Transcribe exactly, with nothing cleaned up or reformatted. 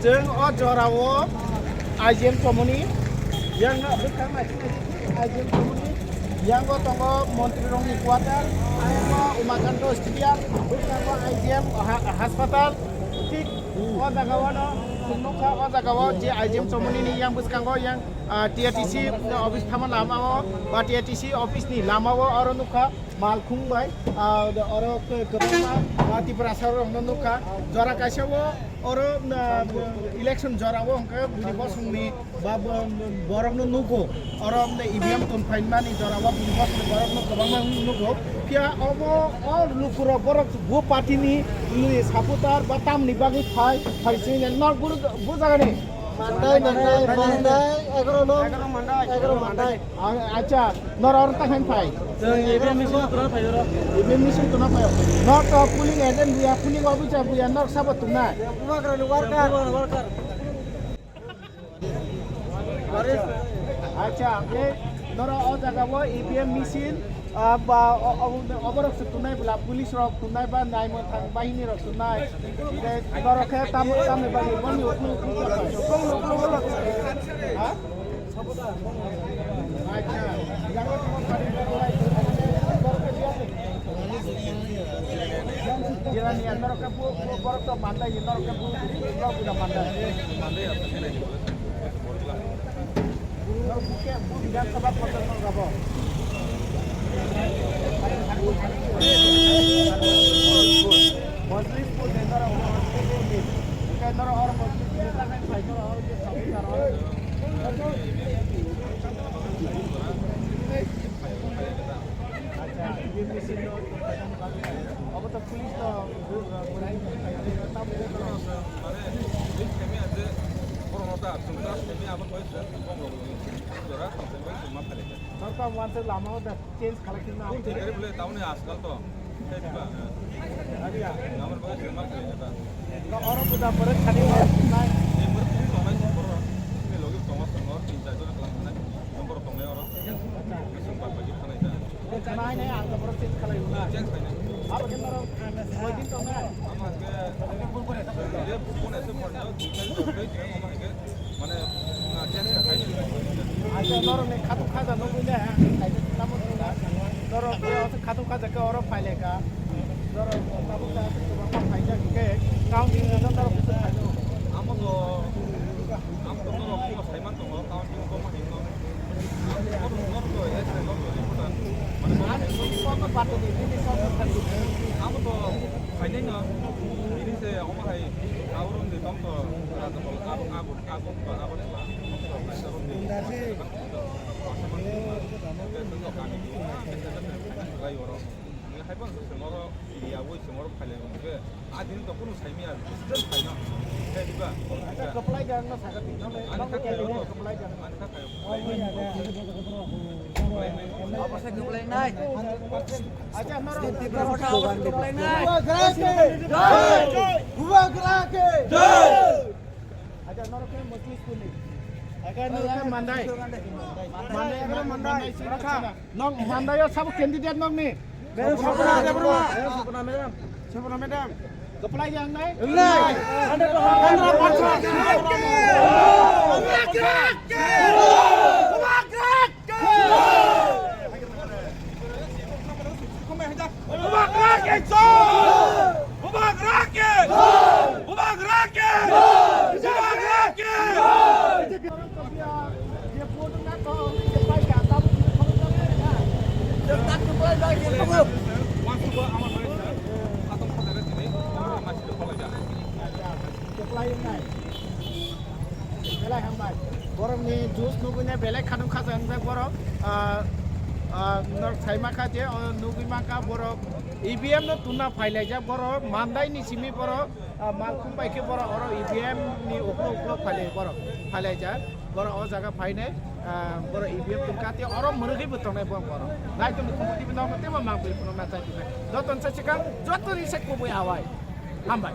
Chwng o jorao I G M chomoni, yang no bwkhak nai I G M chomoni, yango tongo montri rokni quarter, ayang no Umakanto Stadium, bwskango I G M ha-, hospital, thik o jaga o no chwng nukha, o jaga o je I G M chomoni ni yang bwskango yang, ah, T R T C office thama lama o ba T R T C office ni lama o oro nukha. Malkhung bai, ah, oro kw-, kwbangma, ah, Tiprasa rokno nukha. Jora kaisa o oro, ah, election jora o hwnkhe bini bosongni ba bo-, borokno nugo. Oro E V M tong phaimani jora o bini bosongni borokno kwbangma nugo. Phiya obo o lukurok borok bo party ni, ni supporter ba tamni bagwi phai, phai sini nok buru, bo jagani. Mandai, mandai, mandai, egaroh no, egaroh mandai, egaroh mandai. A-, acha, nor oro ta khain phai. Chwng E V M machine tuna phai oro. E V M machine tuna phai. Nor to polling agent buya, polling officer buya, nor sabo tungnai. Bubagra ni worker. Bubagra ni worker. Acha, e, nor o jaga o E V M machine, ah, ba, o, o, oborok se tunai bwla, police rok tunai ba, naimon thang bahini rok tunai. Nor khe tam, tam ba, ni, ni, ni, ha? Jirani, norok khe bu, bu, borok to mandai, norok khe bu, norok buda mandai. Norok bu khe, bu Bidhan Sabha kotor norok abo. Mojlis bu de norok, norok oro mojlis bu de ta khe phai norok oro je sabu tar oro. Acha, ini mesin lo, obo to police to, Sorkar wanse lama o da change khalai khe na. Change khalai bole tamoni ajkal to. Area. Number bai sima khe ta. Oro buda pore khani nai. Number three tongnai number. Ni logi tongo tongo tin char jon klang nai. Number tongnai oro. Sum ba ba khanai ta. Nai nai ang number change khalai na. Change khalai. Abo khe noro koi din tongnai. Ama ke. Ye phone ase phone ta. Mane, ah, chance ta khai. Acha, norok ni khatung khaja nugwi le, ang khaija tamo tongna. Norok ni o khatung khaja khe oro phai lai kha. Norok tabuk ta kwbangma phaijak khe, counting ni norok bwswk phaio. Amo to, amo to norok phungo saiman tongo, counting koma hinwi. Amo to norok, norok to, yes, norok to important. Ang sini kok party ni, sini kok party. Amo to phainai no, ini se omo hai, aurung di tong to, raja bol, abo, abo. Bubagra ke jai! Bubagra ke jai! Acha, norok khe Mojlis kuni. Acha, norok khe Mandai. Mandai, Mandai, Mandai. Nok Mandai o sabo candidate nok ni. Sopona Debbarma. Sopona madam. Sopona madam. Kaplai yang nai? Nai. Hundred percent. Bubagra ke jai! Bubagra ke jai! Bubagra ke jai! Bubagra ke jai! Belai hambai. Borokni juice nugwi na belai khaduk khaja wngjak borok. Ah, ah, norok sai mankha je, oh, nugwi mankha borok E V M no tunna phailaijak borok. Mandai ni simi borok, ah, malkhung bai khe borok oro E V M ni uklo uklo phailai borok. Phailaijak borok o jaga phainai, ah, borok E V M tungkha tei oro mwrwgwi bo tongnai borok. Naitok ni khumui twibo nokno teibo mang bui phunukna chai tongkha. Joto ni sakha, joto ni se kubui awai. Hambai.